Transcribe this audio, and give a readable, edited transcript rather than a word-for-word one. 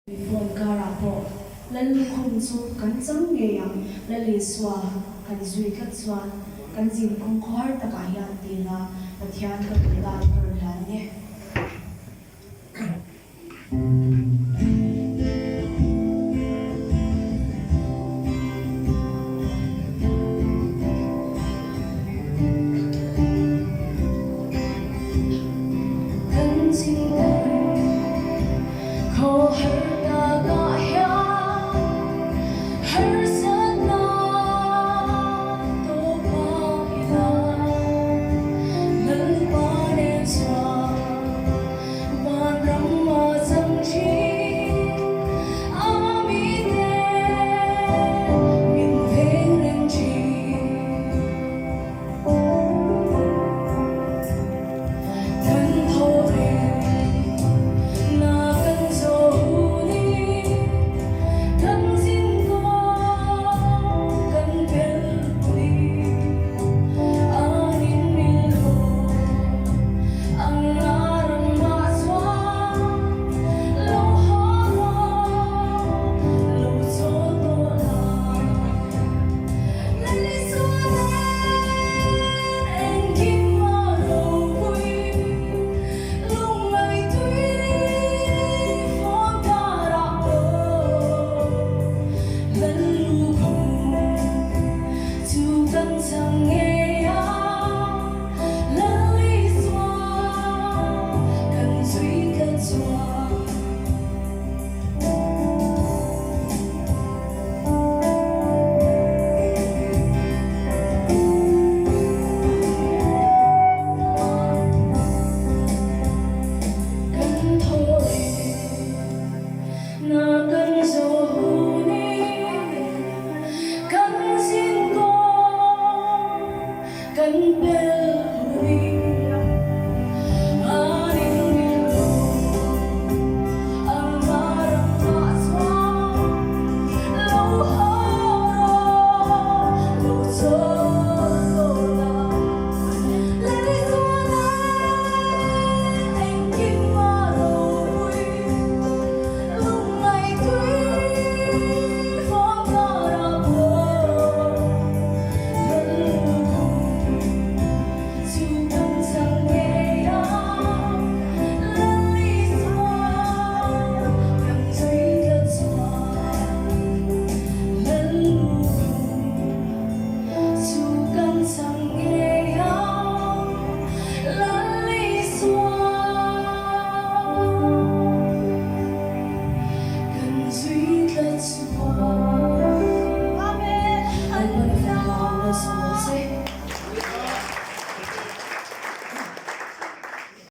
Phone karah pawh Lallukhum chu kan chang ngei ang, Lalisua kan zui tlat chuan kan zinkawng khawhar takah hian ti la Pathian ka duh dan ka rawn hlan nge. Kan zin kawng khawhar.